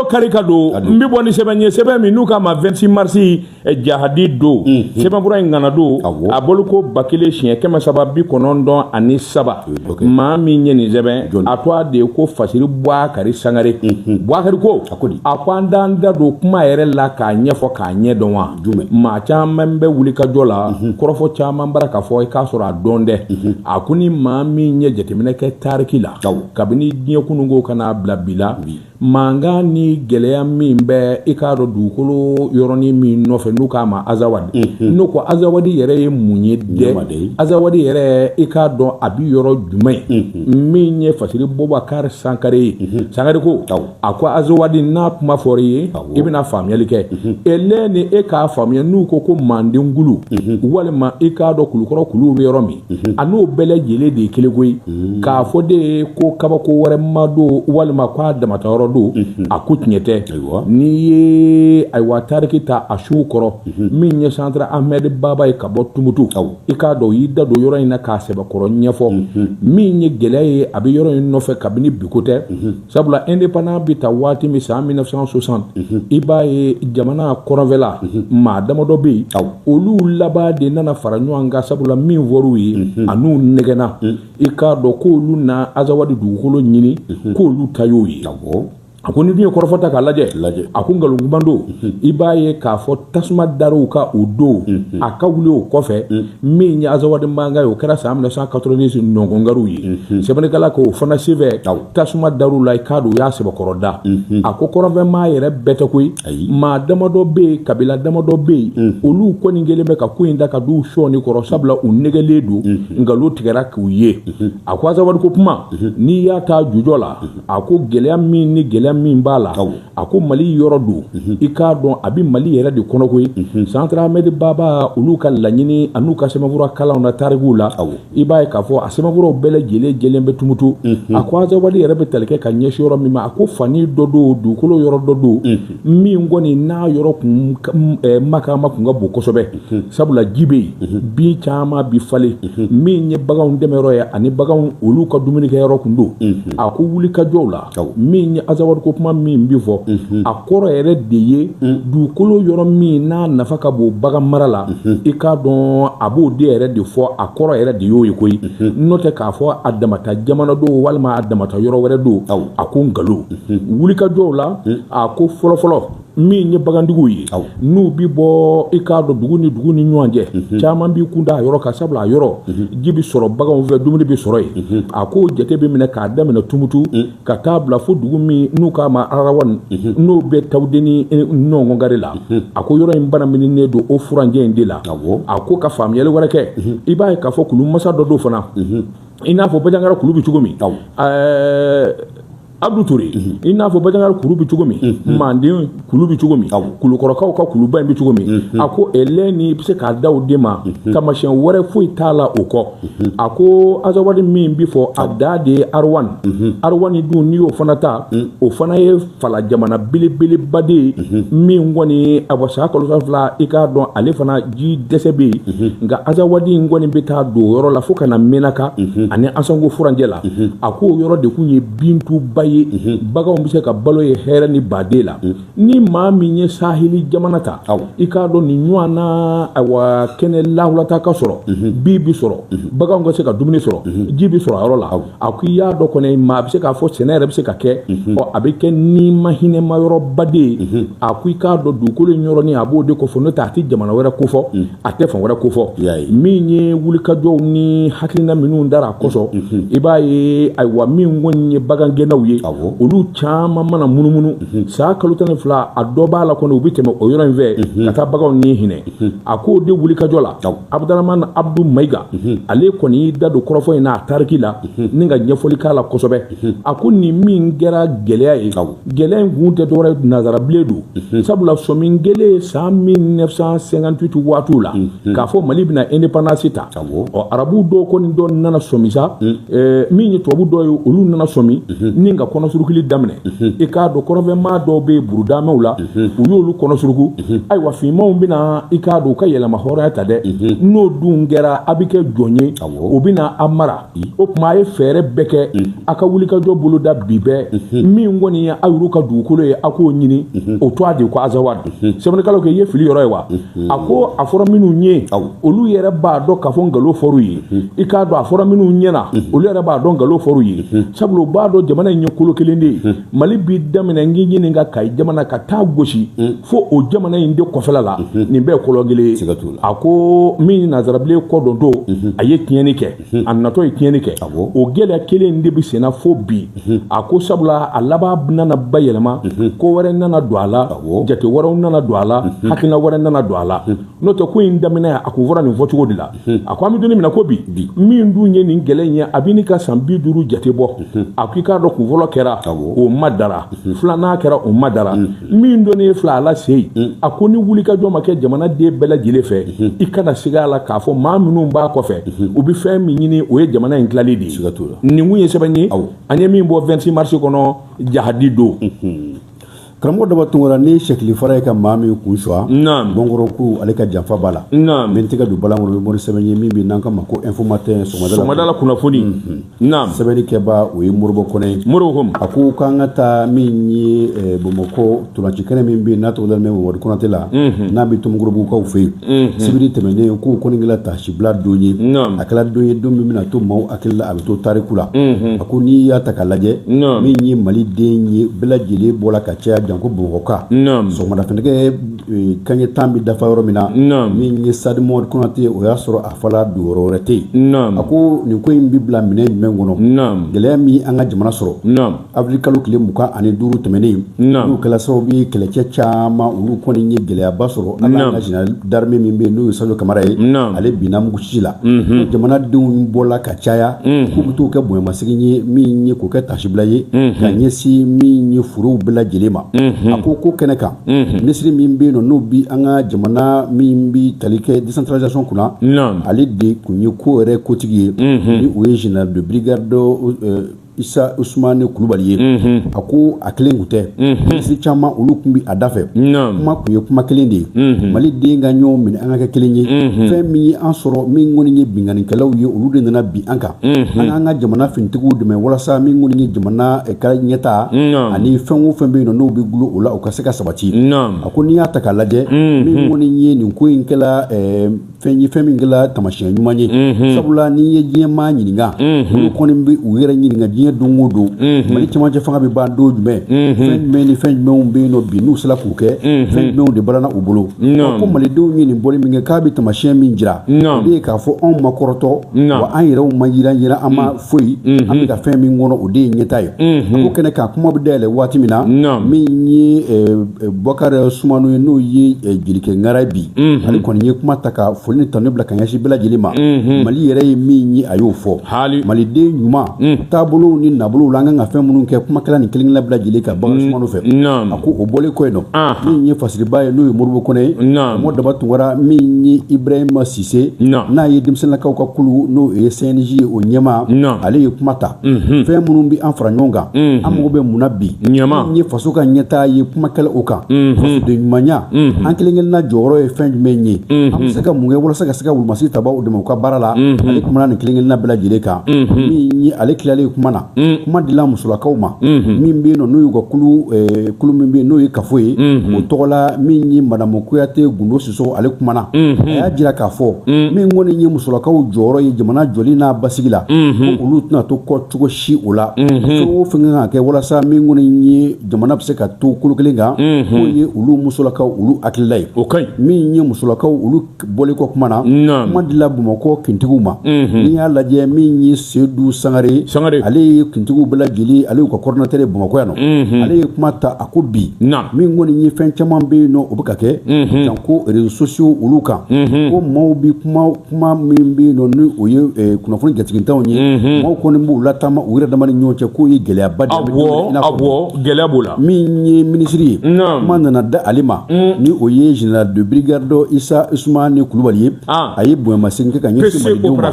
kari ka don. N bɛ bɔ ni sɛbɛn ye, sɛbɛn min n'u k'a ma 26 mars jahadi don. Sɛbɛnfura in ŋana don, a bolo ko 1393. Maa min ye nin sɛbɛn, a to a de ye ko Fasiri Buwakari Sangare. Buwakari ko a ko an t'an da don kuma yɛrɛ la k'a ɲɛfɔ k'a ɲɛ dɔn wa. Maa caman bɛ wuli ka jɔ la, kɔrɔfɔ caman bara k'a fɔ i k'a sɔrɔ a dɔn dɛ. A ko ni maa min ye jateminɛ kɛ tariki la, kabini diɲɛ kununko ka n'a bila bi la, mankan ni gɛlɛya min bɛ i k'a dɔn dugukolo yɔrɔnin min nɔfɛ n'u k'a ma Azawadi, n'o ko Azawadi yɛrɛ ye mun ye dɛ? Azawadi yɛrɛ, i k'a dɔn a bi yɔrɔ jumɛn? Min ye Fasiri Bubakari Sankare ye, Sankare ko a ko Azawadi n'a kuma fɔra i ye, i bɛna faamuyali kɛ elɛ ni e k'a faamuya. N'u ko ko Manden kulu walima i k'a dɔn Kulukɔrɔ kulu bɛ yɔrɔ min, a n'o bɛɛ lajɛlen de ye kelen koyi. K'a fɔ de ye ko kabako wɛrɛ ma don walima k'a damata yɔrɔ don, a ko tiɲɛ tɛ. N'i ye ayiwa tariki ta a suw kɔrɔ, min ye Centre Ahmed Baba ye ka bɔ Tumutu, i k'a dɔn y'i da don yɔrɔ in na k'a sɛbɛkɔrɔ ɲɛfɔ. Min ye gɛlɛya ye, a bɛ yɔrɔ in nɔfɛ kabini biko tɛ, sabula indépendance bɛ ta waati min, san 1960, i b'a ye jamana kɔrɔnfɛla maa damadɔ bɛ yen, olu laban de nana fara ɲɔgɔn kan, sabula min fɔr'u ye a n'u nɛgɛnna, i k'a dɔn k'olu na Azawadi dugukolo ɲini k'olu ta y'o ye. A ko ni dun ye kɔrɔfɔ ta k'a lajɛ, a ko nkalon kuma don. I b'a ye k'a fɔ tasuma dar'u ka o don, a ka wuli o kɔfɛ. Min ye Azawadi mankan ye, o kɛra san 1990 nɔngɔnkariw ye. Sɛbɛnnikɛla k'o fana senfɛ, tasuma dar'u la, i k'a dɔn u y'a sɛbɛkɔrɔ da. A ko kɔrɔnfɛmaa yɛrɛ bɛɛ tɛ koyi, maa damadɔ bɛ yen, kabila damadɔ bɛ yen, olu kɔni kɛlen bɛ ka ko in da ka d'u sɔɔni kɔrɔ, sabula u nɛgɛlen don, nkalon tigɛra k'u ye. A ko Azawadi ko kuma, n'i y'a ta jujɔ la, a ko gɛlɛya min ni gɛlɛya min b'a la, a ko Mali yɔrɔ don, i k'a dɔn a bɛ Mali yɛrɛ de kɔnɔ koyi. Centre Ahmed Baba olu ka laɲini an'u ka sɛbɛnfura kalanw na tarikuw la, i b'a ye k'a fɔ a sɛbɛnfuraw bɛɛ lajɛlen jɛlen bɛ Tumutu. A ko Azawadi yɛrɛ bɛ tali kɛ ka ɲɛsin yɔrɔ min ma, a ko fani dɔ don, dugukolo yɔrɔ dɔ don min kɔni n'a yɔrɔ kun makama kun ka bon kosɛbɛ, sabula ji bɛ yen, bin caman bi falen, min ye baganw dɛmɛyɔrɔ ye ani baganw olu ka dumunikɛyɔrɔ kun don. A ko wulikajɔw la, min ye Azawadi ko kuma min bi fɔ, a kɔrɔ yɛrɛ de ye dugukolo yɔrɔ min n'a nafa ka bon bagan mara la, i k'a dɔn a b'o de yɛrɛ de fɔ, a kɔrɔ yɛrɛ de y'o ye koyi. N'o tɛ k'a fɔ a damata jamana don walima a damata yɔrɔ wɛrɛ don, a ko nkalon. Wulikajɔw la, a ko fɔlɔfɔlɔ min ye bagantigiw ye, n'u bi bɔ i k'a dɔn dugu ni dugu ni ɲɔgɔn cɛ, caman b'i kun da a yɔrɔ kan, sabula a yɔrɔ ji bi sɔrɔ baganw fɛ, dumuni bi sɔrɔ yen. A ko jate bɛ minɛ k'a daminɛ Tumutu ka taa bila fo dugu min n'u k'a ma Arawani, n'o bɛ Tawudeni nɔngɔnkari la. A ko yɔrɔ in banamininen don o furancɛ in de la. A ko ka faamuyali wɛrɛ kɛ, i b'a ye k'a fɔ kulu masa dɔ don fana, i n'a fɔ Bajangara kulu bɛ cogo min, Abdou Touré, i n'a fɔ Bajangara kulu bɛ cogo min, Manden kulu bɛ cogo min, Kulukɔrɔkaw ka kuluba in bɛ cogo min. A ko ɛlɛ ni bɛ se k'a da o de ma, taamasiyɛn wɛrɛ foyi t'a la o kɔ. A ko Azawadi min bi fɔ, a da de ye Arwani. Arwani dun, n'i y'o fana ta, o fana ye fala jamana belebeleba de ye min kɔni a san kalo 12, i k'a dɔn ale fana ji dɛsɛ bɛ yen. Nka Azawadi in kɔni bɛ taa don o yɔrɔ la fo ka na Menaka ani Asanko furancɛ la. A ko o yɔrɔ de kun ye bintuba ye, baganw bɛ se ka balo ye hɛrɛ ni baden la. Ni maa min ye sahili jamana ta, i k'a dɔn nin ɲɔgɔn na, ayiwa kɛnɛ lahulata ka sɔrɔ, bin bi sɔrɔ, baganw ka se ka dumuni sɔrɔ, ji bi sɔrɔ a yɔrɔ la. A ko i y'a dɔn kɔni, maa bɛ se k'a fɔ sɛnɛ yɛrɛ bɛ se ka kɛ, ɔ a bɛ kɛ ni ma hinɛma yɔrɔba de ye. A ko i k'a dɔn dugukolo in yɔrɔnin, a b'o de kofɔ, n'o tɛ a tɛ jamana wɛrɛ kofɔ, a tɛ fan wɛrɛ kofɔ. Min ye wulikajɔw ni hakilina minnu dara a kɔsɔn, i b'a ye ayiwa min kɔni ye bagangɛnnaw ye, olu caman mana munumunu san kalo 12, a dɔ b'a la kɔni, u bɛ tɛmɛ o yɔrɔ in fɛ ka taa baganw ni hinɛ. A k'o de wulikajɔ la, Abudramani Abdu Mayiga, ale kɔni y'i da don kɔrɔfɔ in na a tariki la ni ka ɲɛfɔli k'a la kosɛbɛ. A ko nin min kɛra gɛlɛya ye, gɛlɛya in kun tɛ dɔwɛrɛ, nanzarabilen don, sabula sɔmi kelen san 1958 waatiw la k'a fɔ Mali bɛna indépendance ta, ɔ arabu dɔw kɔni dɔ nana sɔmi sa, min ye tubabu dɔw ye, olu nana sɔmi ni ka kɔnɔsurukili daminɛ i k'a dɔn kɔrɔnfɛmaa dɔw bɛ yen burudamɛw la u y'olu kɔnɔsuruku ayiwa finmanw bɛna i k'a dɔn u ka yɛlɛma hɔrɔnya ta dɛ n'o dun kɛra a bɛ kɛ jɔn ye o bɛna a mara o tuma a ye fɛɛrɛ bɛɛ kɛ a ka wulikajɔ boloda bi bɛɛ min kɔni ye aw yɛrɛ ka dugukolo ye a k'o ɲini o to a de ko Azawad sɛbɛnnikɛlaw kɛ i ye fili yɔrɔ ye wa a ko a fɔra minnu ye olu yɛrɛ b'a dɔn k'a fɔ nkalon fɔr'u ye i k'a dɔn a fɔra minnu ɲɛna olu yɛrɛ b'a dɔn nkalon fɔr'u ye sabula u b'a dɔn jamana in ye kolo kelen de ye Mali b'i daminɛ n k'i ɲininka Kayi jamana ka taa gosi fo o jamana in de kɔfɛla la nin bɛɛ ye kolo kelen ye a ko min ye nansarabilen kɔ don don a ye tiɲɛni kɛ a natɔ ye tiɲɛni kɛ o gɛlɛya kelen de bɛ senna fo bi a ko sabula a laban nana bayɛlɛma ko wɛrɛ nana don a la jate wɛrɛw nana don a la hakilina wɛrɛ nana don a la n'o tɛ ko in daminɛ a kun fɔra nin fɔcogo de la a ko an bɛ don min na ko bi min dun ye nin gɛlɛya in ye a bɛ n'i ka san 50 jate bɔ a ko i k'a dɔn kun fɔlɔ kɛra o ma dara filanan kɛra o ma dara min don ye fila ala se yen a ko ni wulikajɔ ma kɛ jamanaden bɛɛ lajɛlen fɛ i kana siga a la k'a fɔ maa minnu b'a kɔfɛ u bɛ fɛn min ɲini o ye jamana in tilali de ye nin kun ye sɛbɛn ye an ye min bɔ 26 mars kɔnɔ jahadi don. Karamɔgɔ Daba Tunkara ni sɛkili fara ye ka maa min kun suwa gɔngɔrɔkuru ale ka janfa b'a la n bɛ n tɛgɛ don balan kɔnɔ bɛ bɔ ni sɛbɛn ye min bɛ n'an k'a ma ko Info Matin sɔgɔmada la kunnafoni sɛbɛnni kɛba o ye Moribo Kɔnɛ ye Moribo a ko k'an ka taa min ye Bamakɔ ntolanci kɛnɛ min bɛ yen n'a tɔgɔ dalen bɛ Mamadu Konate la n'a bɛ Tomikɔrɔbugukaw fɛ yen sibiri tɛmɛnen k'o kɔni kɛra taasibila don ye a kɛra don ye don min bɛna to maaw hakili la a bɛ to tariku la a ko n'i y'a ta k'a lajɛ min ye maliden ye bɛɛ lajɛlen bɔra ka caya janko Bamakɔka sɔgɔmadafɛnɛgɛ kanɲɛ 10 bɛ dafa yɔrɔ min na min ye stade Mamadu Konate o y'a sɔrɔ a fala don yɔrɔ wɛrɛ tɛ yen a ko nin ko in bɛ bila minɛn jumɛn kɔnɔ gɛlɛya min an ka jamana sɔrɔ avril kalo tile 25 tɛmɛnen n'o kɛra sababu ye kɛlɛcɛ caman olu kɔni ye gɛlɛyaba sɔrɔ an ka général d'armée min bɛ yen n'o ye Sadio Kamara ye ale binna muguci la jamanadenw bɔla ka caya k'u bɛ t'o kɛ bonyamasegin ye min ye k'o kɛ taasibila ye ka ɲɛsin min ye furew bɛɛ lajɛlen ma a ko ko kɛnɛ kan minisiri min bɛ yen nɔ n'o bi an ka jamana min bi tali kɛ décentralisation kunna ale de kun ye ko yɛrɛ kotigi ye ni o ye général de brigade Isa Usumani Kulubali ye a ko a kelen kun tɛ minisiri caman olu tun bɛ a da fɛ kuma kun ye kuma kelen de ye maliden ka ɲɔgɔn minɛ an ka kɛ kelen ye fɛn min ye an sɔrɔ min kɔni ye binkannikɛlaw ye olu de nana bin an kan an k'an ka jamana finitigiw dɛmɛ walasa min kɔni ye jamana ka ɲɛtaa ani fɛn o fɛn bɛ yen nɔ n'o bɛ gulo o la o ka se ka sabati a ko n'i y'a ta k'a lajɛ min kɔni ye nin ko in kɛla fɛn ye fɛn min kɛla taamasiyɛn ɲuman ye sabula n'i ye diɲɛ maa ɲininka olu kɔni bɛ u yɛrɛ ɲininka diɲɛ don o don Mali cɛmancɛ fanga bɛ ban don jumɛn fɛn jumɛn ni fɛn jumɛnw bɛ yen nɔ bi n'u sera k'u kɛ fɛn jumɛnw de balana u bolo ko malidenw ye nin bɔli min kɛ k'a bɛ taamasiyɛn min jira o de ye k'a fɔ anw ma kɔrɔtɔ wa an yɛrɛw ma yiran yiran an ma foyi an bɛ ka fɛn min kɔnɔ o de ye ɲɛtaa ye a ko kɛnɛ kan kuma bɛ dayɛlɛ waati min na min ye Bɔkari Sumano ye n'o ye jelikɛ ŋara bi ale kɔni ye kuma ta ka foli ni tanu bila ka ɲɛsin bɛɛ lajɛlen ma Mali yɛrɛ ye min ye a y'o fɔ maliden ɲuman taabolow ni nabolow la an kan ka fɛn minnu kɛ kuma kɛla nin kelen kelen bɛɛ lajɛlen kan Bɔkari Sumano fɛ a ko o bɔlen kɔ yen nɔ min ye fasiriba ye n'o ye Moribo Kɔnɛ ye Mɔ Daba Tunkara min ye Ibrahima Sise n'a ye denmisɛnninlakaw ka kulu n'o ye CNJ ye o ɲɛmaa ale ye kuma ta fɛn minnu bɛ an fara ɲɔgɔn kan an mago bɛ mun na bi min ye faso ka ɲɛtaa ye kuma kɛla o kan fasoden ɲumanya an kelen kelenna jɔyɔrɔ ye fɛn jumɛn ye an bɛ se ka mun kɛ walasa ka se ka wolomasiri tabaw dɛmɛ u ka baara la ale kumana nin kelen kelenna bɛɛ lajɛlen kan min ye ale tilalen kuma na kuma dila musolakaw ma min bɛ yen nɔ n'o y'u ka kulu min bɛ yen n'o ye kafo ye o tɔgɔ la min ye madamu Kuyate Gundo Sisoko ale kumana a y'a jira k'a fɔ min kɔni ye musolakaw jɔyɔrɔ ye jamana jɔli n'a basigi la ko olu tɛna to kɔ cogo si o la fɛn o fɛn kan ka kɛ walasa min kɔni ye jamana bɛ se ka to kolo kelen kan k'o ye olu musolakaw olu hakilila ye o ka ɲi min ye musolakaw olu bɔlen kɔ kuma na kuma dila Bamakɔ kintigiw ma n'i y'a lajɛ min ye Sedu Sangare ale ye kintigiw bɛɛ lajɛlen ale y'u ka coordonnateur ye Bamakɔ yan nɔ ale ye kuma ta a ko bi min kɔni ye fɛn caman bɛ yen nɔ o bɛ ka kɛ janko réseaux sociaux olu kan ko maaw bɛ kuma min bɛ yen nɔ ni o ye kunnafoni jatigintanw ye maaw kɔni b'u lataama u yɛrɛ dama ni ɲɔgɔn cɛ k'o ye gɛlɛyaba de ye gɛlɛya b'o la min ye minisiri ye kuma nana da ale ma ni o ye général de brigade Isa Usumani Kulubali ye a ye bonyamasegin kɛ ka ɲɛsin malidenw ma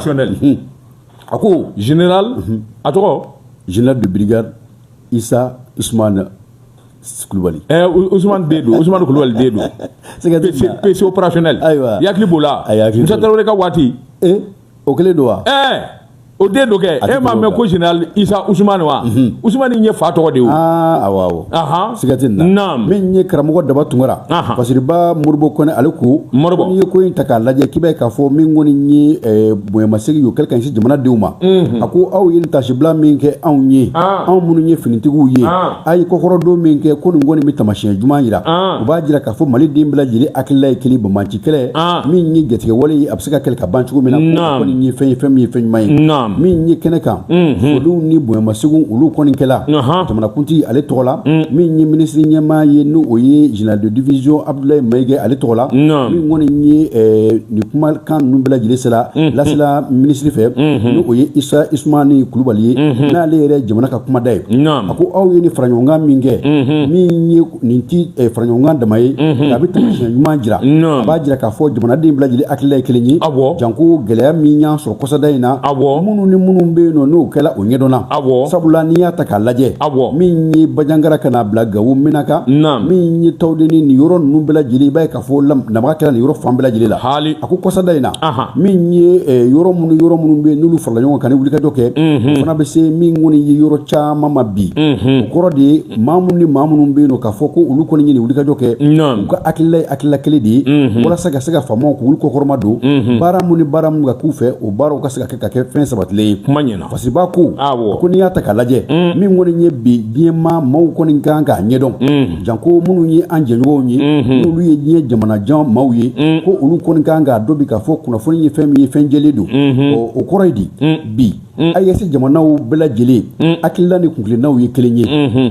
a ko général a tɔgɔ général de brigade Isa Usumani Kulubali. Usumani den don, Usumani Kulubali den don. PC opérationnel. Ayiwa. I hakili b'o la. Ayi, hakili Musa Tarawele ka waati. O kelen don wa? O den don kɛ. E m'a mɛn ko général Isa Usumani wa? Usumani ye fa tɔgɔ de ye o. Awɔ awɔ. Siga tɛ nin na. Naam. Min ye karamɔgɔ Daba Tunkara. Fasiriba Moribo Kɔnɛ ale ko. Moribo. N'i ye ko in ta k'a lajɛ k'i b'a ye k'a fɔ min kɔni ye bonyamasegin ye o kɛlen ka ɲɛsin jamanadenw ma. A ko aw ye nin tasibila min kɛ anw ye. Anw minnu ye finitigiw ye. A ye kɔkɔrɔdon min kɛ ko nin kɔni bɛ taamasiyɛn ɲuman jira. U b'a jira k'a fɔ Mali den bɛɛ lajɛlen hakilila ye kelen banbaanci kɛlɛ. Min ye jatigɛwale ye a bɛ se ka kɛlɛ ka ban cogo min na. Ko kɔni ye fɛn ye fɛn min ye fɛn ɲuman ye. Min ye kɛnɛ kan olu ni bonyamasegin olu kɔni kɛla jamanakuntigi ale tɔgɔ la min ye minisiri ɲɛmaa ye n'o o ye général de division Abdoulaye Mayiga ale tɔgɔ la min kɔni ye nin kumakan ninnu bɛɛ lajɛlen sera lasela minisiri fɛ n'o o ye Isa Usumani Kulubali ye n'ale yɛrɛ jamana ka kumada ye. A ko aw ye nin faraɲɔgɔnkan min kɛ min ye nin ti faraɲɔgɔnkan dama ye a bɛ taamasiyɛn ɲuman jira. A b'a jira k'a fɔ jamanaden bɛɛ lajɛlen hakilila ye kelen ye janko gɛlɛya min y'an sɔrɔ kɔsada in na minnu ni minnu bɛ yen nɔ n'o kɛla o ɲɛdɔnna. Sabula n'i y'a ta k'a lajɛ min ye Banjagara ka n'a bila Gawo Menaka min ye Tawudeni nin yɔrɔ ninnu bɛɛ lajɛlen i b'a ye k'a fɔ lamaga kɛra nin yɔrɔ fan bɛɛ lajɛlen la. A ko kɔsada in na min ye yɔrɔ minnu bɛ yen n'olu farala ɲɔgɔn kan ni wulikajɔ kɛ o fana bɛ se min kɔni ye yɔrɔ caman ma bi. O kɔrɔ de ye maa minnu ni maa minnu bɛ yen nɔ k'a fɔ ko olu kɔni ye nin wulikajɔ kɛ u ka hakilila ye hakilila kelen de ye walasa ka se ka faamaw k'olu kɔkɔrɔma don baara minnu ni baara minnu ka k'u fɛ o baaraw ka se ka kɛ ka kɛ fɛn sabatilen ye. Kuma ɲɛna. Fasiba ko ko n'i y'a ta k'a lajɛ min kɔni ye bi diɲɛmaa maaw kɔni kan k'a ɲɛdɔn janko minnu ye an jɛɲɔgɔnw ye n'olu ye diɲɛ jamanajan maaw ye ko olu kɔni kan k'a dɔn bi k'a fɔ kunnafoni ye fɛn min ye fɛn jɛlen don. O kɔrɔ ye di bi AES jamanaw bɛɛ lajɛlen hakilila ni kuntilennaw ye kelen ye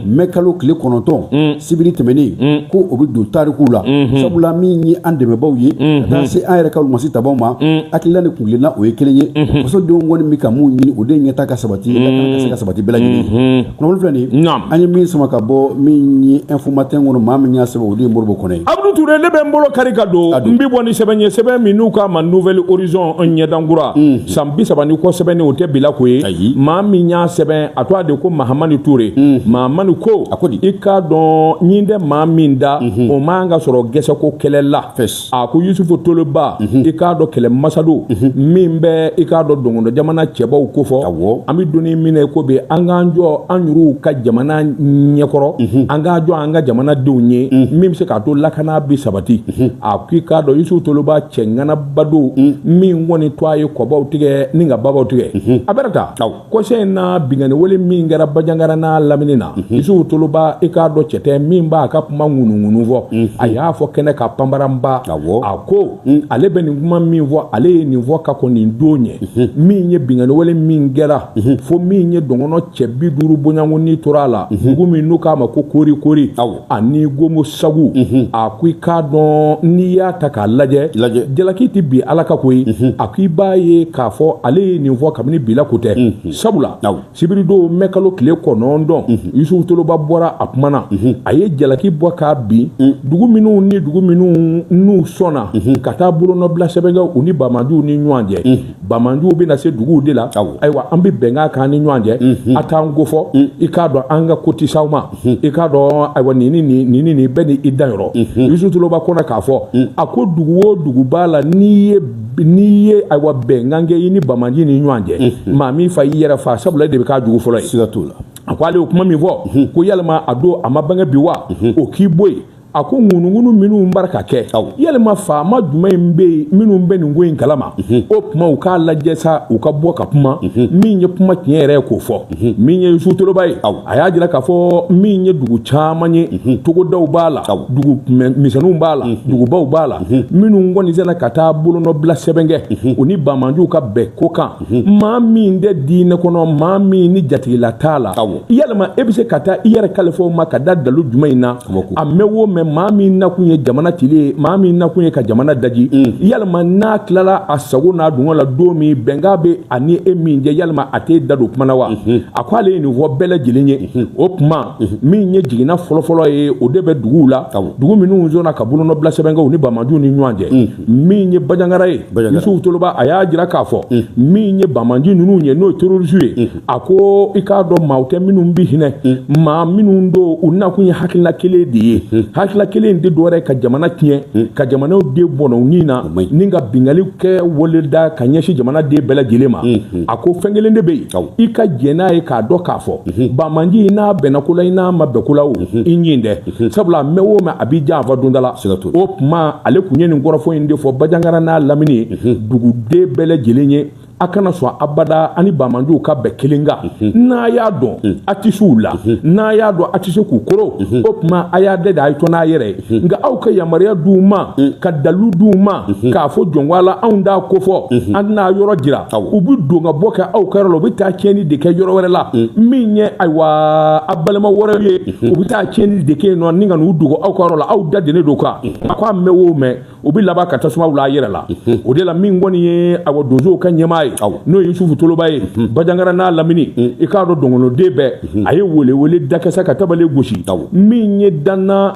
mɛ kalo tile 9 sibiri tɛmɛnen ko o bɛ don tarikuw la sabula min ye an dɛmɛbaw ye ka taa se an yɛrɛ ka lumasi tabaw ma hakilila ni kuntilenna o ye kelen ye fasodenw kɔni bɛ ka mun ɲini o de ɲɛtaa ka sabati lakana ka se ka sabati bɛɛ lajɛlen ye. Kunnafoni filɛ nin an ye min sama ka bɔ min ye Info Matin kɔnɔ maa min y'a sɛbɛn o de ye Moribo Kɔnɛ ye. Abudu Ture, ne bɛ n bolo kari ka don n bɛ bɔ ni sɛbɛn ye sɛbɛn min n'u k'a ma Nouvel Horizon ɲɛdankura san 30 ni kɔ sɛbɛnni o tɛ bila ko ye. Maa min y'a sɛbɛn a tɔgɔ de ko Mahamani Ture. Mahamani ko i k'a dɔn ɲin tɛ maa min da o man ka sɔrɔ gɛsɛko kɛlɛ la. A ko Yusufu Toloba i k'a dɔn kɛlɛ masado min bɛ i k'a dɔn dɔngɔnɔ jamana cɛbaw kofɔ an bɛ don min na i ko bi an k'an jɔ an yɛrɛw ka jamana ɲɛkɔrɔ an k'an jɔ an ka jamanadenw ye min bɛ se k'a to lakana bɛ sabati. A ko i k'a dɔn Yusufu Toloba cɛ ŋanabado min kɔni to a ye kɔbaw tigɛ ni ka babaw tigɛ. A bɛrɛ ta kɔsɛ in na binkanni wale min kɛra Banjagara n'a lamini na Yusufu Toloba i k'a dɔn cɛ tɛ min b'a ka kuma ŋunuŋunu fɔ. A y'a fɔ kɛnɛ ka panbaranba. A ko ale bɛ nin kuma min fɔ ale ye nin fɔ ka kɔn nin don ɲɛ min ye binkanni wale min kɛra fo min ye dɔngɔnɔ cɛ 50 bonyanko ni tora a la dugu min n'u k'a ma ko Kori Kori ani Gomo Sagu. A ko i k'a dɔn n'i y'a ta k'a lajɛ jalaki tɛ bi Ala ka ko ye. A ko i b'a ye k'a fɔ ale ye nin fɔ kabini bila ko tɛ sabula sibiridon mɛ kalo tile 9 Yusufu Toloba bɔra a kuma na a ye jalaki bɔ k'a bin dugu minnu ni dugu minnu n'u sɔnna ka taa bolonɔbila sɛbɛn kɛ u ni bamanjuw ni ɲɔgɔn cɛ. Bamanjuw bɛna se duguw de la. Ayiwa an bɛ bɛnkan k'an ni ɲɔgɔn cɛ a t'an ko fɔ i k'a dɔn an ka ko tɛ s'aw ma i k'a dɔn ayiwa nin ni nin ni nin bɛɛ ni i danyɔrɔ. Yusufu Toloba kɔnɔ k'a fɔ a ko dugu o dugu b'a la n'i ye ayiwa bɛnkan kɛ i ni bamanji ni ɲɔgɔn cɛ maa min fa i yɛrɛ fa sabula e de bɛ k'a jugu fɔlɔ ye. Siga t'o la. A ko ale ye kuma min fɔ ko yalima a don a ma bange bi wa o k'i bɔ yen. A ko ŋunuŋunu minnu b'a ka kɛ yalima faama jumɛn bɛ yen minnu bɛ nin ko in kalama o tuma u k'a lajɛ sa u ka bɔ ka kuma min ye kuma tiɲɛ yɛrɛ ye k'o fɔ. Min ye Yusufu Toloba ye a y'a jira k'a fɔ min ye dugu caman ye togodaw b'a la dugu misɛnninw b'a la dugubaw b'a la minnu kɔni sera ka taa bolonɔbila sɛbɛn kɛ u ni bamanjuw ka bɛn ko kan maa min tɛ diinɛ kɔnɔ maa min ni jatigila t'a la yalima e bɛ se ka taa i yɛrɛ kalifa o ma ka da dalu jumɛn in na a mɛn o mɛn maa min nakun ye jamana cili ye, maa min nakun ye ka jamana daji, yalima n'a tilala a sago n'a dungɔ la don min, bɛnkan bɛ a ni e min cɛ, yalima a t'e da don kuma na wa? A ko ale ye nin fɔ bɛɛ lajɛlen ye. O tuma min ye jiginna fɔlɔfɔlɔ ye, o de bɛ duguw la, dugu minnu sɔnna ka bolonɔbila sɛbɛn kɛ u ni banbaanciw ni ɲɔgɔn cɛ. Min ye Bajangara ye, Yusufu Toloba, a y'a jira k'a fɔ min ye banbaanci ninnu ye, n'o ye terroriste ye, a ko i k'a dɔn maaw tɛ minnu bɛ hinɛ, maa minnu don u nakun ye hakilina kelen de ye. Hakilina kelen tɛ dɔwɛrɛ ka jamana tiɲɛ, ka jamanaw den bɔnɛ u ni na, ni ka binkanni kɛ waleda ka ɲɛsin jamana den bɛɛ lajɛlen ma. A ko fɛn kelen de bɛ yen, i ka jɛn n'a ye k'a dɔn k'a fɔ banbaanci, n'a bɛnna ko la, i n'a ma bɛn ko la, o i ɲin dɛ, sabula mɛn o mɛn a b'i janfa don da la. O tuma ale tun ye nin kɔrɔfɔ in de fɔ Bajangara n'a lamini ye, duguden bɛɛ lajɛlen ye, a kana sɔn abada ani banbaanciw ka bɛn kelen kan. N'a y'a dɔn a tɛ se u la, n'a y'a dɔn a tɛ se k'u koro, o tuma a y'a dɛdɛ, a ye to n'a yɛrɛ ye. Nka aw ka yamaruya d'u ma, ka dalu d'u ma k'a fɔ jɔnko la anw t'a kofɔ, an tɛna yɔrɔ jira, u bɛ don ka bɔ kɛ aw ka yɔrɔ la, u bɛ taa tiɲɛni de kɛ yɔrɔ wɛrɛ la, min ye ayiwa a balima wɛrɛw ye, u bɛ taa tiɲɛni de kɛ yen nɔ ni ka n'u dogo aw ka yɔrɔ la, aw da dennen don kan. A ko a mɛn o mɛn, u bɛ laban ka tasuma wuli a yɛrɛ la. O de la min kɔni ye awa donsow ka ɲɛmaa ye, n'o ye Yusufu Toloba ye, Bajangara n'a lamini, i k'a dɔn dɔnkɔnɔden bɛɛ, a ye welewele dakɛsɛ ka tabale gosi. Min ye Danna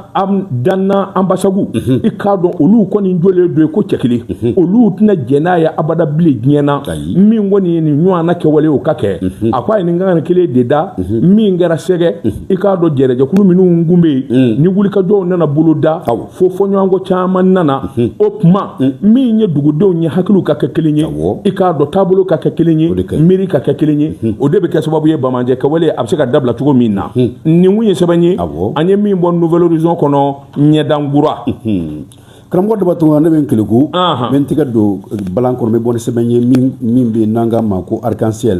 Anbasagu, i k'a dɔn olu kɔni jɔlen don ko cɛ kelen, olu tɛna jɛn n'a ye abada bilen diɲɛ na. Min kɔni ye nin ɲɔgɔnna kɛwale o ka kɛ, a ko a ye nin kan kelen de da min kɛra sɛgɛ. I k'a dɔn jɛrɛjɛkulu minnu kun bɛ yen ni wulikajɔw nana bolo da, fo fɔɲɔgɔnkɔ caman nana. O tuma min ye dugudenw ye, hakiliw ka kɛ kelen ye, i k'a dɔn taabolo ka kɛ kelen ye, miiri ka kɛ kelen ye, o de bɛ kɛ sababu ye banbaancɛ kɛwale a bɛ se ka dabila cogo min na. Nin kun ye sɛbɛn ye an ye min bɔ Nouvel Horizon kɔnɔ, ɲɛdankura. Karamɔgɔ Daba Tunkara, ne bɛ n keleku, n bɛ n tɛgɛ don balan kɔnɔ, n bɛ bɔ ni sɛbɛn ye min bɛ n'an k'a ma ko Arc-en-Ciel,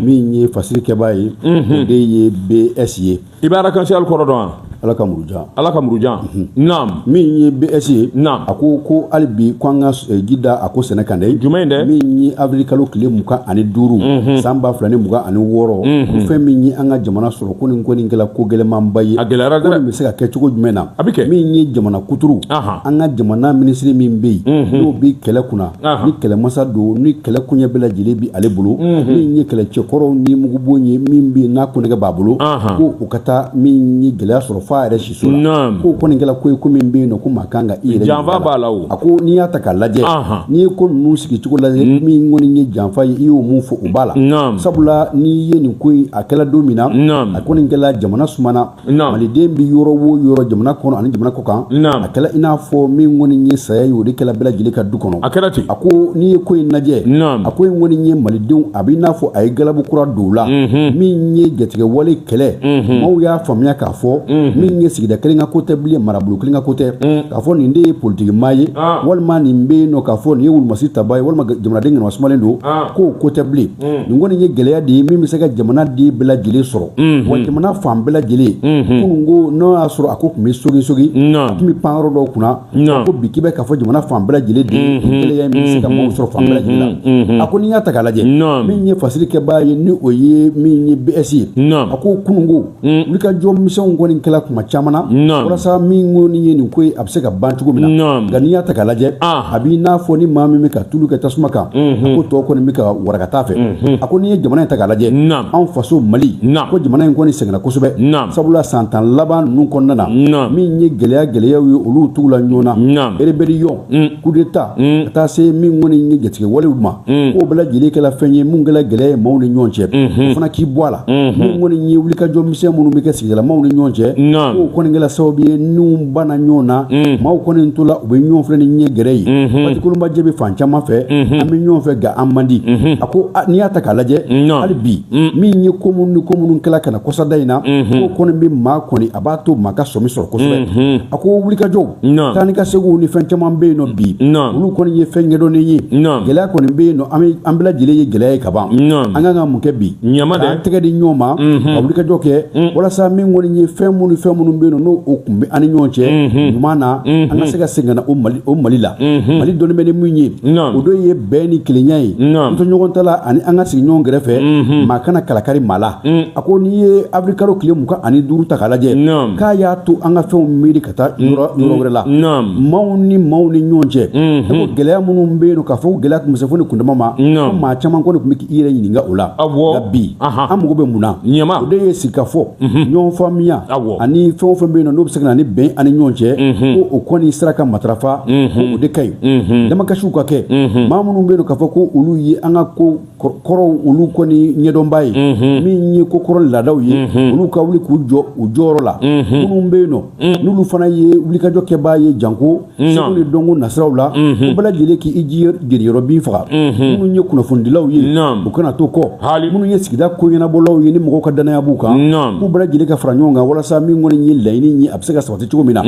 min ye fasiri kɛbaa ye, o de ye BS ye. I bɛ Arc-en-Ciel kɔrɔ dɔn wa? Ala ka murujan. Ala ka murujan. Naam. Min ye BS ye. Naam. A ko ko hali bi ko an ka ji da a ko sɛnɛ kan dɛ. Jumɛn dɛ? Min ye avril kalo tile 25 san 2026, fɛn min ye an ka jamana sɔrɔ, ko nin kɔni kɛla ko gɛlɛnmanba ye. A gɛlɛyara dɛ. Ko nin bɛ se ka kɛ cogo jumɛn na? A bɛ kɛ. Min ye jamana kuturu. An ka jamana minisiri min bɛ yen, n'o bɛ kɛlɛ kunna, ni kɛlɛmasa don, ni kɛlɛ koɲɛ bɛɛ lajɛlen bɛ ale bolo, min ye kɛlɛcɛkɔrɔw ni mugubon ye, min bɛ yen n'a kɔnɛgɛ b'a bolo, ko o ka taa min ye gɛlɛya sɔrɔ f'a yɛrɛ siso la, k'o kɔni kɛla ko ye ko min bɛ yen nɔ ko maa kan ka i yɛrɛ janfa b'a la o. A ko n'i y'a ta k'a lajɛ, n'i ye ko ninnu sigi cogo lajɛ, min kɔni ye janfa ye, i y'o mun fɔ o b'a la. Sabula n'i ye nin ko in a kɛla don min na, a kɔni kɛla jamana sumana, maliden bɛ yɔrɔ o yɔrɔ jamana kɔnɔ ani jamana kɔ kan, a kɛla i n'a fɔ min kɔni ye saya ye, o de kɛla bɛɛ lajɛlen ka du kɔnɔ. A kɛra ten. A ko n'i ye ko in lajɛ, a ko in kɔni ye malidenw, a b'i n'a fɔ a ye galabu kura don u la, min ye jatigɛwale kɛlɛ, maaw y'a faamuya k'a fɔ min ye sigida kelen ka ko tɛ bilen, marabolo kelen ka ko tɛ, k'a fɔ nin de ye politiki maa ye, walima nin bɛ yen nɔ k'a fɔ nin ye wulumasi taba ye, walima jamanaden ŋanama sumalen don, k'o ko tɛ bilen. Nin kɔni ye gɛlɛya de ye min bɛ se ka jamana den bɛɛ lajɛlen sɔrɔ, wa jamana fan bɛɛ lajɛlen. Kunun ko n'o y'a sɔrɔ a ko tun bɛ sogi sogi, a tun bɛ pan yɔrɔ dɔw kunna, ko bi k'i bɛ k'a fɔ jamana fan bɛɛ lajɛlen de gɛlɛya in bɛ se ka maaw sɔrɔ fan bɛɛ lajɛlen la. A ko n'i y'a ta k'a lajɛ, min ye fasiri kɛbaa ye, ni o ye min ye BS ye, a ko kunun ko wulikajɔ misɛnw kɔni kɛla kuma caman na walasa min kɔni ye nin ko ye a bɛ se ka ban cogo min na. Nka n'i y'a ta k'a lajɛ, a b'i n'a fɔ ni maa min bɛ ka tulu kɛ tasuma kan, a ko tɔ kɔni bɛ ka warakata fɛ. A ko n'i ye jamana in ta k'a lajɛ, anw faso Mali, ko jamana in kɔni sɛgɛnna kosɛbɛ, sabula san 10 laban ninnu kɔnɔna na, min ye gɛlɛya gɛlɛyaw ye olu tugula ɲɔgɔn na, rébellion, coup d'état, ka taa se min kɔni ye jatigɛwalew ma, k'o bɛɛ lajɛlen kɛla fɛn ye mun kɛla gɛlɛya ye maaw ni ɲɔgɔn cɛ, o fana k'i bɔ a la. Min kɔni ye wulikajɔ misɛn minnu bɛ kɛ sigidala maaw ni ɲɔgɔn cɛ, k'o kɔni kɛla sababu ye n'u banna ɲɔgɔn na, maaw kɔni tola u bɛ ɲɔgɔn filɛ ni ɲɛ gɛrɛ ye, patikolonbajɛ bɛ fan caman fɛ, an bɛ ɲɔgɔn fɛ nka an man di. A ko n'i y'a ta k'a lajɛ, hali bi min ye ko minnu ni ko minnu kɛla ka na kɔsada in na, k'o kɔni bɛ maa kɔni a b'a to maa ka sɔmi sɔrɔ kosɛbɛ. A ko wulikajɔw, taa ni ka seginw ni fɛn caman bɛ yen nɔ bi, olu kɔni ye fɛn ɲɛdɔnnen ye, gɛlɛya kɔni bɛ yen nɔ, an bɛɛ lajɛlen ye gɛlɛya ye ka ban. An kan ka mun kɛ bi? K'an tɛgɛ di ɲɔgɔn ma ka wulikajɔ kɛ walasa min kɔni ye fɛn minnu fɛn minnu bɛ yen n'o o tun bɛ an ni ɲɔgɔn cɛ ɲuman na, an ka se ka segin ka na o Mali la. Mali dɔnnen bɛ ni min ye, o de ye bɛn ni kelenya ye, n to ɲɔgɔn ta la ani an ka sigi ɲɔgɔn kɛrɛfɛ, maa kana kalakari maa la. A ko n'i ye avril kalo tile 25 ta k'a lajɛ, k'a y'a to an ka fɛnw miiri ka taa yɔrɔ wɛrɛ la, maaw ni maaw ni ɲɔgɔn cɛ. Ko gɛlɛya minnu bɛ yen, k'a fɔ ko gɛlɛya tun bɛ se fo ni kundama ma, ko maa caman kɔni tun bɛ k'i yɛrɛ ɲininka o la. Nka bi, an mago bɛ mun na? O de ye sigikafɔ, ɲɔgɔn faamuya, ani fɛn o fɛn bɛ yen n'o bɛ se ka na ni bɛn ani ɲɔgɔn cɛ, ko o kɔni sira ka matarafa, ko o de ka ɲi. Damakasiw ka kɛ maa minnu bɛ yen k'a fɔ ko olu ye an ka ko kɔrɔw, olu kɔni ɲɛdɔnba ye min ye ko kɔrɔ laadaw ye, olu ka wuli k'u jɔ u jɔyɔrɔ la. Minnu bɛ yen nɔ, n'olu fana ye wulikajɔ kɛbaa ye janko seko ni dɔnko nasiraw la, ko bɛɛ lajɛlen k'i ji jeniyɔrɔ bin faga. Minnu ye kunnafonidilaw ye, u kana to kɔ. Minnu ye sigida ko ɲɛnabɔlaw ye ni mɔgɔw ka danaya b'u kan, k'u bɛɛ lajɛlen ka fara ɲɔgɔn kan walasa min kɔni ye laɲini ye, a bɛ se ka sabati cogo min na.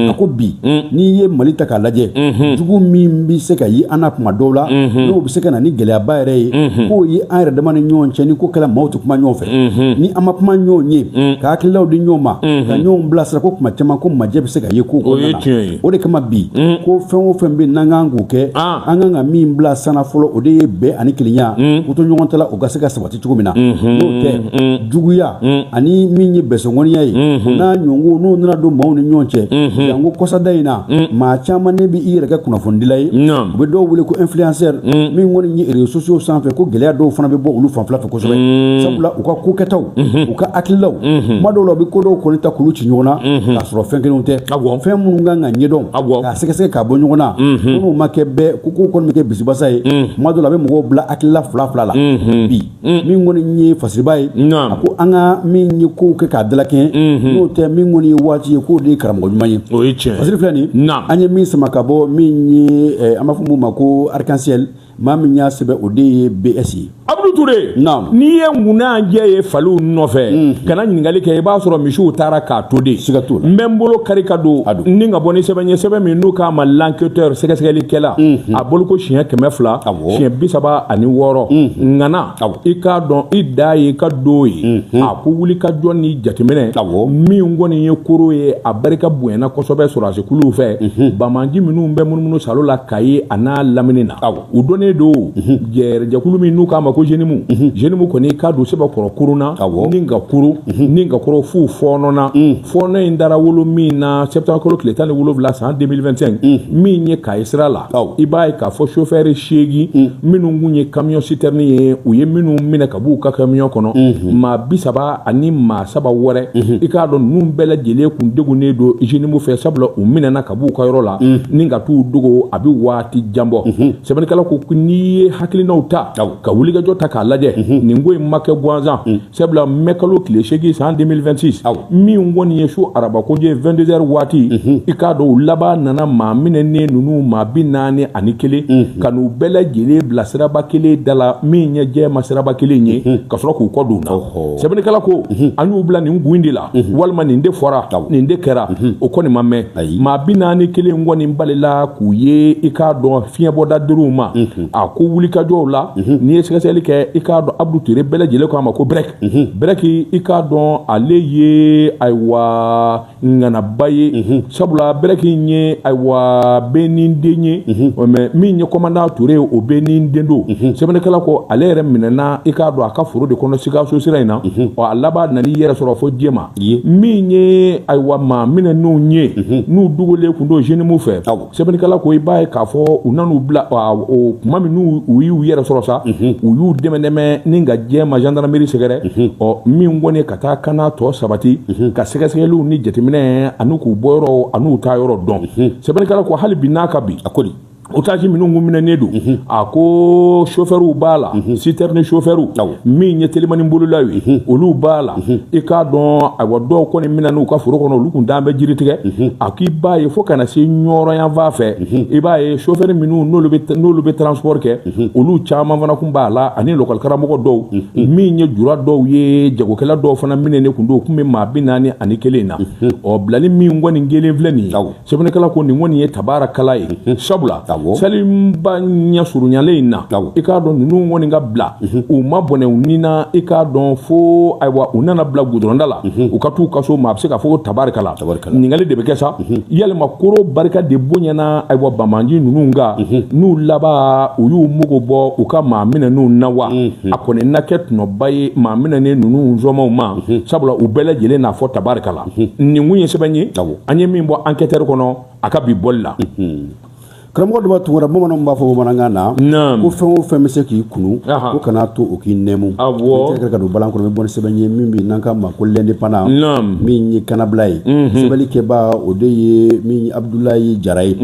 A ko bi, n'i ye Mali ta k'a lajɛ, jugu min bɛ se ka ye an na kuma dɔw la, n'o bɛ se ka na ni gɛlɛyaba yɛrɛ ye, k'o ye an yɛrɛ dama ni ɲɔgɔn cɛ. Ni ko kɛla, maaw tɛ kuma ɲɔgɔn fɛ. Ni an ma kuma ɲɔgɔn ye ka hakililaw di ɲɔgɔn ma, ka ɲɔgɔn bilasira, ko kuma caman ko majɛ bɛ se ka ye ko kɔnɔna na. O de kama bi, ko fɛn o fɛn bɛ n'an kan k'o kɛ, an kan ka min bila sanna fɔlɔ, o de ye bɛn ani kelenya, ko to ɲɔgɔn ta la, o ka se ka sabati cogo min na. N'o tɛ, juguya ani min ye bɛsɔngɔniya ye n'a ɲɔgɔn, n'o nana don maaw ni ɲɔgɔn cɛ, janko kɔsada in na, maa caman ne bɛ i yɛrɛ kɛ kunnafonidila ye, u bɛ dɔw wele ko influenceur, min kɔni ye réseaux sociaux sanfɛ, ko gɛlɛya dɔw fana bɛ bɔ olu fanfɛla fɛ kosɛbɛ, sabula u ka ko kɛtaw, u ka hakililaw, kuma dɔw la, u bɛ ko dɔw kɔni ta k'olu ci ɲɔgɔn na k'a sɔrɔ fɛn kelenw tɛ. Fɛn minnu kan ka ɲɛdɔn k'a sɛgɛsɛgɛ k'a bɔ ɲɔgɔn na, minnu ma kɛ bɛɛ ko ko kɔni bɛ kɛ bisibasa ye, kuma dɔw la a bɛ mɔgɔw bila hakilila fila fila la. Bi, min kɔni ye fasiriba ye, a ko an ka min ye kow kɛ k'a dalakɛɲɛ, n'o tɛ, min kɔni ye waati ye, k'o de ye karamɔgɔ ɲuman ye. O ye tiɲɛ. Fasiri filɛ nin, an ye min sama ka bɔ min ye, an b'a fɔ mun ma ko Arc-en-Ciel, maa min y'a sɛbɛn, o de ye BS ye. Abudu Ture, n'i ye ŋunajɛ ye faliw nɔfɛ, kana ɲininkali kɛ, i b'a sɔrɔ misiw taara k'a to de. Siga t'o la. N bɛ n bolo kari ka don ni ka bɔ ni sɛbɛn ye, sɛbɛn min n'u k'a ma L'Enquêteur, sɛgɛsɛgɛlikɛla, a boloko siɲɛ 200, siɲɛ 36. Ŋana, i k'a dɔn i da ye i ka do ye. A ko wulikajɔ ni jateminɛ min kɔni ye koro ye, a barika bonyana kosɛbɛ sɔrɔdasikuluw fɛ, bamanji minnu bɛ munumunu salo la Kayi a n'a lamini na, u dɔnnen don jɛkulu min n'u k'a ma ko JNIM. JNIM kɔni k'a don sɛbɛkɔrɔ kurunna ni ka kuru ni ka kɔrɔ f'u fɔɔnɔna. Fɔɔnɔ in dara wolo min na, septembre kalo tile 17 san 2025, min ye Kayi sira la, i b'a ye k'a fɔ chauffeur 8 minnu kun ye camion citerne ye, u ye minnu minɛ ka b'u ka camion kɔnɔ, maa 30 ani maa 3 wɛrɛ, i k'a dɔn ninnu bɛɛ lajɛlen kun degunnen don JNIM fɛ, sabula u minɛna ka b'u ka yɔrɔ la ni ka t'u dogo a bɛ waati jan bɔ. Sɛbɛnnikɛla ko n'i ye hakilinaw ta ka wulikajɔ ta k'a lajɛ, nin ko in ma kɛ gansan, sabula mɛ kalo tile 8 san 2026, min kɔni ye su araba koje 22h waati, i k'a dɔn u laban nana maa minɛnen ninnu maa 41 ka n'u bɛɛ lajɛlen bila siraba kelen da la, min ye jɛma siraba kelen ye, ka sɔrɔ k'u kɔ don na. Sɛbɛnnikɛla ko an y'u bila nin gun de la, walima nin de fɔra, nin de kɛra, o kɔni ma mɛn. Maa 41 kɔni balila k'u ye, i k'a dɔn fiɲɛbɔda duuruw ma. A ko wulikajɔw la, n'i ye sɛgɛsɛgɛli kɛ, i k'a dɔn Abudu Ture bɛɛ lajɛlen ko a ma ko Brɛk. Brɛk, i k'a dɔn ale ye ayiwa ŋanaba ye, sabula Brɛk ye ayiwa bɛɛ den ye, mais min ye commandant Ture, o bɛɛ ni den don. Sɛbɛnnikɛla ko ale yɛrɛ minɛna, i k'a dɔn a ka foro de kɔnɔ Sikaso sira in na, ɔ a laban nana i yɛrɛ sɔrɔ fo Jɛma. Min ye ayiwa maa minɛnenw ye n'u dogolen kun don JNIM fɛ, sɛbɛnnikɛla ko i b'a ye k'a fɔ u nan'u bila o kuma min n'u y'u yɛrɛ sɔrɔ sa, u y'u dɛmɛ ni ka Jɛma gendarmerie sɛgɛrɛ, ɔ min kɔni ka taa kana tɔ sabati ka sɛgɛsɛgɛliw ni jateminɛ ani k'u bɔyɔrɔ an'u taa yɔrɔ dɔn. Sɛbɛnnikɛla ko hali bi n'a ka bi, a ko di otage minnu kun minɛnen don, a ko chauffeurw b'a la, citerne chauffeurw min ye telimani bololaw ye, olu b'a la. I k'a dɔn ayiwa dɔw kɔni minɛn'u ka foro kɔnɔ, olu kun t'an bɛ jiri tigɛ. A k'i b'a ye fo kana se Ɲɔrɔ yanfan fɛ, i b'a ye chauffeur minnu n'olu bɛ transport kɛ, olu caman fana kun b'a la, ani lakɔli karamɔgɔ dɔw, min ye jura dɔw ye, jagokɛla dɔw fana minɛnen kun don, u kun bɛ maa 41 na. Ɔ bilali min kɔni kelen filɛ nin ye, sɛbɛnnikɛla ko nin kɔni ye tabarakala ye, sabula Saliba ɲɛ surunyalen in na, i k'a dɔn ninnu kɔni ka bila, u ma bɔnɛ u ni na. I k'a dɔn fo ayiwa u nana bila gudɔrɔnda la, u ka t'u ka so ma. A bɛ se k'a fɔ ko tabarikala. Ɲininkali de bɛ kɛ sa, yalima koro barika de bonyana ayiwa banbaanci ninnu kan, n'u laban u y'u mugu bɔ u ka maa minɛnenw na wa? A kɔni na kɛ tɔnɔba ye maa minɛnen ninnu somɔgɔw ma, sabula u bɛɛ lajɛlen n'a fɔ tabarikala. Nin kun ye sɛbɛn ye an ye min bɔ Enquêteur kɔnɔ a ka bi bɔli la. Karamɔgɔ Daba Tunkara, bamananw b'a fɔ bamanankan na ko fɛn o fɛn bɛ se k'i kunu, ko kana to o k'i nɛmu. Awɔ, ka don balan kɔnɔ, bɛ bɔ ni sɛbɛn ye min bɛ n'an k'a ma ko L'Indépendant, min ye kannabila ye. Sɛbɛnnikɛbaa, o de ye min ye Abudulayi Jara ye.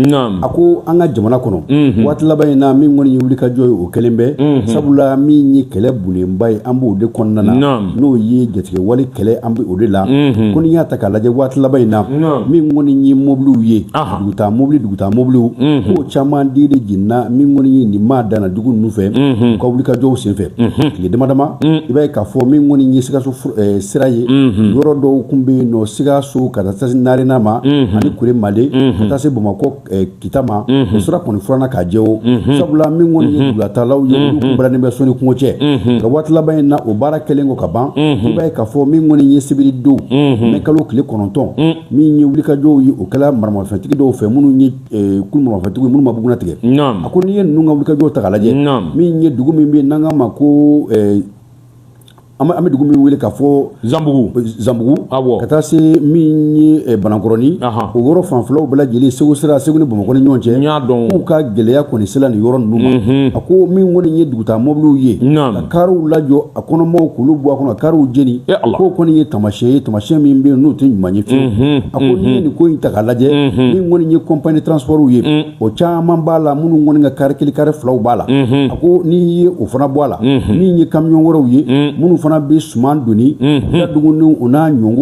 A ko an ka jamana kɔnɔ, waati laban in na, min kɔni ye wulikajɔ ye, o kɛlen bɛ, sabula min ye kɛlɛ bonenba ye, an b'o de kɔnɔna na, n'o ye jatigɛwale kɛlɛ, an bɛ o de la. Ko n'i y'a ta k'a lajɛ waati laban in na, min kɔni ye mobiliw ye, dugutaa mobili, dugutaa mobiliw, k'o caman de jenina min kɔni ye nin maa danna dugu ninnu fɛ u ka wulikajɔw senfɛ tile dama dama. I b'a ye k'a fɔ min kɔni ye Sikaso sira ye, yɔrɔ dɔw tun bɛ yen nɔ, Sikaso ka taa se Narena ma ani Kuremale, ka taa se Bamakɔ Kita ma, o sira kɔni furanna k'a jɛ o, sabula min kɔni ye dugulatalaw ye, olu kun balannen bɛ so ni kungo cɛ. Nka waati laban in na, o baara kɛlen kɔ ka ban, i b'a ye k'a fɔ min kɔni ye sibiri don mɛ kalo tile 9, min ye wulikajɔw ye, o kɛla maramafɛntigi dɔw fɛ, minnu ye kulu maramafɛntigi minnu ma bugunna tigɛ. A ko n'i ye ninnu ka wulikajɔw ta k'a lajɛ, min ye dugu min bɛ yen n'an k'a ma ko an bɛ dugu min wele k'a fɔ Zanbugu, Zanbugu, awɔ, ka taa se min ye Banankɔrɔni, o yɔrɔ fanfɛlaw bɛɛ lajɛlen, Segu sira, Segu ni Bamakɔ ni ɲɔgɔn cɛ, n y'a dɔn k'u ka gɛlɛya kɔni sela nin yɔrɔ ninnu ma. A ko min kɔni ye dugutaa mɔbiliw ye, ka kariw lajɔ, a kɔnɔmaw k'olu bɔ a kɔnɔ, ka kariw jeni, k'o kɔni ye taamasiyɛn ye, taamasiyɛn min bɛ yen n'o tɛ ɲuman ye fiyewu. A ko n'i ye nin ko in ta k'a lajɛ, min kɔni ye compagnie transport ye, o caman b'a la minnu kɔni ka kari kelen, kari filaw b'a la. A ko n'i ye o fana bɔ a la, min ye camion wɛrɛw ye, minnu fana bɛ suman doni dumuni o n'a ɲɔgɔnw,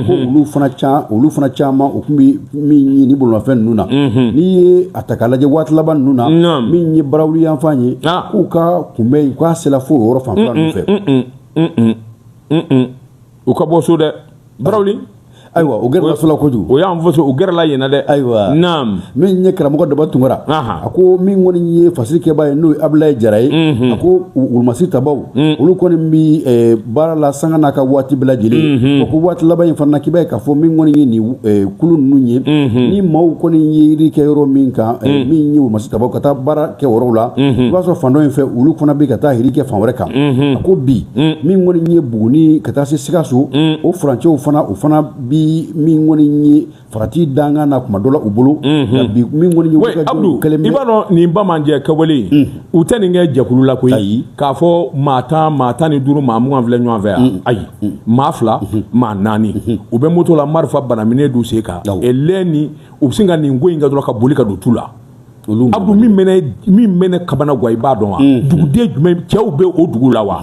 ko olu fana caman, o tun bɛ min ye ni bolimafɛn ninnu na. N'i ye a ta k'a lajɛ waati laban ninnu na, min ye Barawuli yanfan ye, k'u ka kunbɛn, k'a sera fo o yɔrɔ fanfɛla ninnu fɛ. U ka bɔ so dɛ, Barawuli. Ayiwa, o gɛrɛla so la kojugu. O y'an fɔ so, o gɛrɛla yen na dɛ. Ayiwa, naam. Min ye karamɔgɔ Daba Tunkara, a ko min kɔni ye fasirikɛbaa ye, n'o ye Abulayi Jara ye, a ko wulumasiri tabaw, olu kɔni bɛ baara la sanga n'a ka waati bɛɛ lajɛlen. O ko waati laban in fana, k'i b'a ye k'a fɔ min kɔni ye nin kulu ninnu ye, ni maaw kɔni ye yiri kɛ yɔrɔ min kan, min ye wulumasiri tabaw ka taa baara kɛ yɔrɔw la, i b'a sɔrɔ fan dɔ in fɛ, olu fana bɛ ka taa yiri kɛ fan wɛrɛ kan. A ko bi, min kɔni ye Buguni ka taa se Sikaso, o furancɛw fana, o fana bi min kɔni ye farati dankan na kuma dɔ la u bolo. Bi min kɔni ye Abdu, i b'a dɔn nin bamanjɛ kɛwale, u tɛ nin kɛ jɛkulu la koyi, k'a fɔ maa 10, maa 15, maa 20 filɛ ɲɔgɔn fɛ yan. Ayi, maa 2, maa 4, u bɛ moto la, marifa banaminen d'u sen kan, lɛn u bɛ sin ka nin ko in kɛ dɔrɔn ka boli ka don tu la. Abdu, min bɛ ne kabana gan, i b'a dɔn wa? Duguden jumɛn cɛw bɛ o dugu la wa?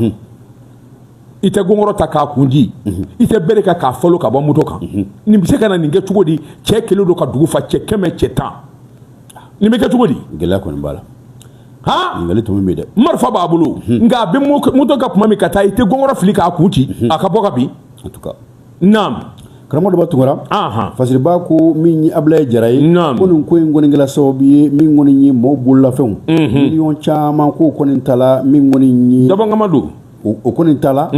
I tɛ gɔngɔrɔ ta k'a kun ci, i tɛ bere kɛ k'a falo ka bɔ moto kan. Nin bɛ se ka na nin kɛ cogo di? Cɛ kelen don ka dugu fa, cɛ 100, cɛ 10, nin bɛ kɛ cogo di? Gɛlɛya kɔni b'a la. Han, ɲininkali tɔmi bɛ dɛ. Marifa b'a bolo, nka a bɛ moto kan tuma min ka taa, i tɛ gɔngɔrɔ fili k'a kun ci, a ka bɔ ka bin. En tout cas. Naam. Karamɔgɔ Daba Tunkara, fasiriba ko min ye Abulayi Jara ye, ko nin ko in kɔni kɛra sababu ye min kɔni ye maaw bololafɛnw miliyɔn caman k'o kɔni tala, min kɔni ye dabɔnkama don, o kɔni tala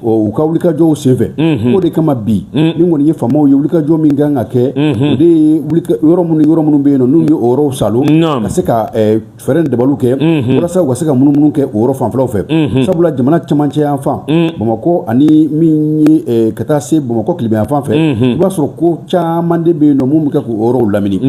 u ka wulikajɔw senfɛ. O de kama bi, min kɔni ye faamaw ye, wulikajɔ min kan ka kɛ, o de ye yɔrɔ minnu bɛ yen nɔ, n'u ye o yɔrɔw salo, ka se ka fɛɛrɛ ni dabaliw kɛ walasa u ka se ka munumunu kɛ o yɔrɔ fanfɛlaw fɛ, sabula jamana camancɛ yanfan, Bamakɔ ani min ye ka taa se Bamakɔ tilebin yanfan fɛ, i b'a sɔrɔ ko caman de bɛ yen nɔ mun bɛ kɛ k'o yɔrɔw lamini.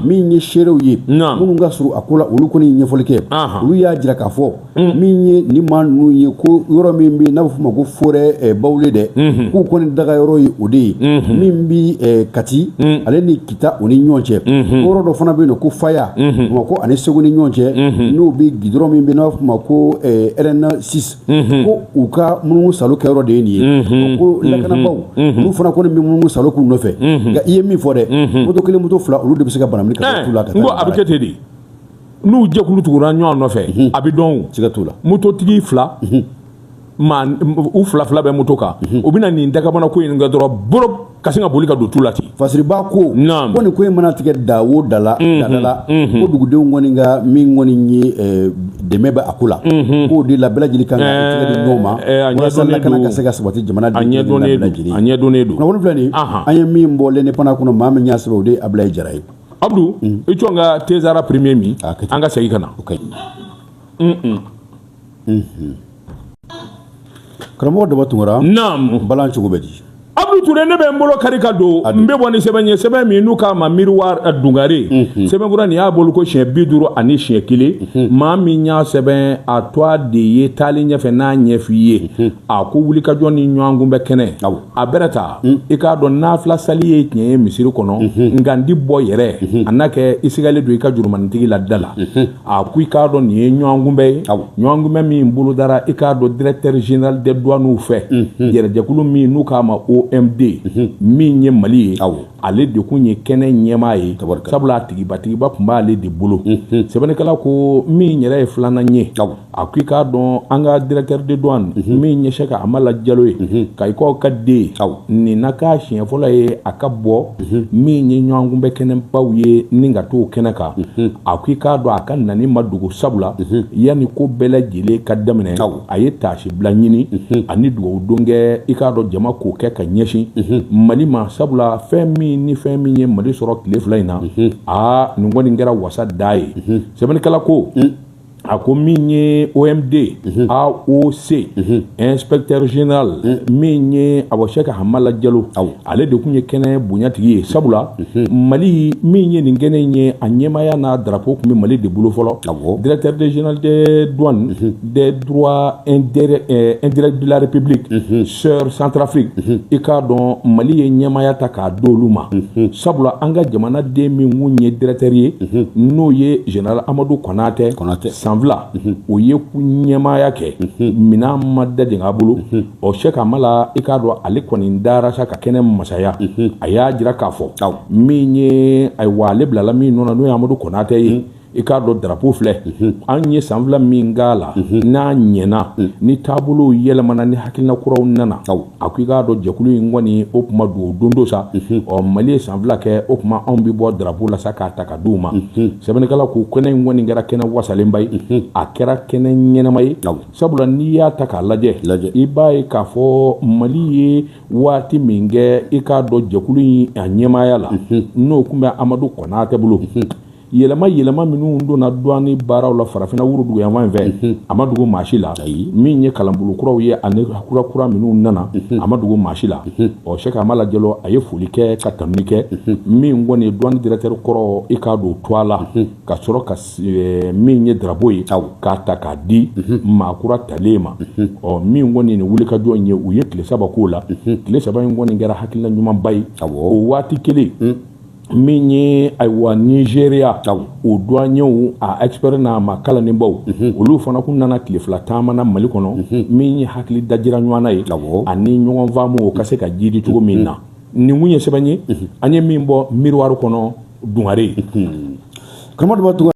Min ye seerew ye minnu ka surun a ko la, olu kɔni ye ɲɛfɔli kɛ. Olu y'a jira k'a fɔ min ye nin maa ninnu ye, ko yɔrɔ min bɛ yen n'a bɛ f'o ma ko forêt Bawule dɛ, k'u kɔni daga yɔrɔ ye o de ye min bɛ Kati ale ni Kita o ni ɲɔgɔn cɛ. Yɔrɔ dɔ fana bɛ yen ko Faya, Bamakɔ ani Segu ni ɲɔgɔn cɛ, n'o bɛ gidɔrɔn min bɛ n'a bɛ f'o ma ko RN6, ko u ka munumunu salo kɛyɔrɔ de ye nin ye. Ko lakanabaaw, olu fana kɔni bɛ munumunu salo k'u nɔfɛ. Nka i ye min fɔ dɛ, moto kelen, moto fila, olu de bɛ se ka banamini ka taa la ka taa. N ko a bɛ kɛ ten de, n'u jɛkulu tugura ɲɔgɔn nɔfɛ, a bɛ dɔn. Siga t'o la. Mototigi 2. Maa u fila fila bɛ moto kan, u bɛna nin dakabana ko in kɛ dɔrɔn boro ka sin ka boli ka don tu la ten. Fasiriba ko ko nin ko in mana tigɛ da o da la, da la, ko dugudenw kɔni ka min kɔni ye dɛmɛ bɛ a ko la, k'o de la bɛɛ lajɛlen kan ka tɛgɛ di ɲɔgɔn ma walasa lakana ka se ka sabati jamana den bɛɛ lajɛlen. A ɲɛdɔnnen don. Kunnafoni filɛ nin, an ye min bɔ L'Indépendant kɔnɔ, maa min y'a sɛbɛn, o de ye Abulayi Jara ye. Abdu, i jɔ n ka Tezara premier min, an ka segin ka na. O ka ɲi. Karamɔgɔ Daba Tunkara. Naamu. Balan cogo bɛ di? Abdu Ture, ne bɛ n bolo kari ka don, n bɛ bɔ ni sɛbɛn ye, sɛbɛn min n'u k'a ma Miroir Dungare. Sɛbɛnfura nin y'a bolo ko siɲɛ 51. Maa min y'a sɛbɛn, a tɔgɔ de ye taalen ɲɛfɛ n'a ɲɛf'i ye. A ko wulikajɔ ni ɲɔgɔnkunbɛn kɛnɛ a bɛrɛ ta, i k'a dɔn nafila sali ye tiɲɛ ye misiri kɔnɔ, nka n di bɔ yɛrɛ a n'a kɛ i sigalen don i ka jurumanitigi la da la. A ko i k'a dɔn nin ye ɲɔgɔnkunbɛn ye, ɲɔgɔnkunbɛn min bolodara, i k'a dɔn, directeur général des douanes fɛ, yɛrɛjɛkulu min n'u k'a ma OMD, min ye Mali ye, ale de kun ye kɛnɛ ɲɛmaa ye, sabula a tigibatigiba tun b'ale de bolo. Sɛbɛnnikɛla ko min yɛrɛ ye filanan ye, a ko i k'a dɔn an ka directeur de douane min ye Sɛki Amala Jalo ye, Kayikaw ka den, nin na k'a siɲɛ fɔlɔ ye a ka bɔ min ye ɲɔgɔnkunbɛn kɛnɛbaw ye ni ka t'o kɛnɛ kan. A ko i k'a dɔn a ka nani ma dogo, sabula yanni ko bɛɛ lajɛlen ka daminɛ, a ye taasibila ɲini ani dugawu don kɛ, i k'a dɔn jama k'o kɛ ka ɲɛsin Mali ma, sabula fɛn min ni fɛn min ye Mali sɔrɔ tile 2 in na, aa nin kɔni kɛra wasa da ye. Sɛbɛnnikɛla ko, a ko min ye OMD AOC inspecteur général min ye Awa Sɛki Hamala Jalo, ale de tun ye kɛnɛ bonyatigi ye, sabula Mali min ye nin kɛnɛ in ye, a ɲɛmaaya n'a drapeau tun bɛ Mali de bolo fɔlɔ. Directeur général des douanes des droits indirects de la République sœur Centrafrique, i k'a dɔn Mali ye ɲɛmaaya ta k'a d'olu ma, sabula an ka jamanaden min kun ye directeur ye, n'o ye général Amadu Konatɛ, san 2 o ye ɲɛmaaya kɛ, minɛn ma da jɛngɛ a bolo. Ɔ Sɛki Hamala, i k'a dɔn ale kɔni dara sa ka kɛnɛ masaya. A y'a jira k'a fɔ min ye, ayiwa, ale bilala min nɔ na, n'o ye Amadu Konatɛ ye, i k'a dɔn drapeau filɛ, an ye san 2 min k'a la, n'a ɲɛna, ni taabolow yɛlɛmana, ni hakilina kuraw nana, a ko i k'a dɔn jɛkulu in kɔni o tuma don o don don sa. Ɔ Mali ye san 2 kɛ, o tuma anw bɛ bɔ drapeau la sa k'a ta ka d'u ma. Sɛbɛnnikɛla ko kɛnɛ in kɔni kɛra kɛnɛ wasalenba ye, a kɛra kɛnɛ ɲɛnama ye, sabula n'i y'a ta k'a lajɛ, i b'a ye k'a fɔ Mali ye waati min kɛ, i k'a dɔn jɛkulu in a ɲɛmaaya la, n'o tun bɛ Amadu Konatɛ bolo, yɛlɛma yɛlɛma minnu donna douane baaraw la farafinna worodugu yanfan in fɛ, a ma dogo maa si la. Min ye kalanbolo kuraw ye ani kura kura minnu nana, a ma dogo maa si la. Ɔ Sɛki Hamala Jalo, a ye foli kɛ ka tanuni kɛ min kɔni ye douane directeur kɔrɔ, i k'a don to a la ka sɔrɔ ka min ye drapeau ye k'a ta k'a di maa kura talen ma. Ɔ min kɔni nin wulikajɔ in ye, u ye tile 3 k'o la. Tile 3 in kɔni kɛra hakilina ɲumanba ye. O waati kelen, min ye ayiwa Nigéria o douaniers, a expert n'a ma kalanenbaw, olu fana kun nana tile 2 taama na Mali kɔnɔ, min ye hakili dajira ɲɔgɔn na ye ani ɲɔgɔn faamu o ka se ka jiidi cogo min na. Nin kun ye sɛbɛn ye an ye min bɔ Miroir kɔnɔ, Dungare. Karamɔgɔ Daba Tunkara.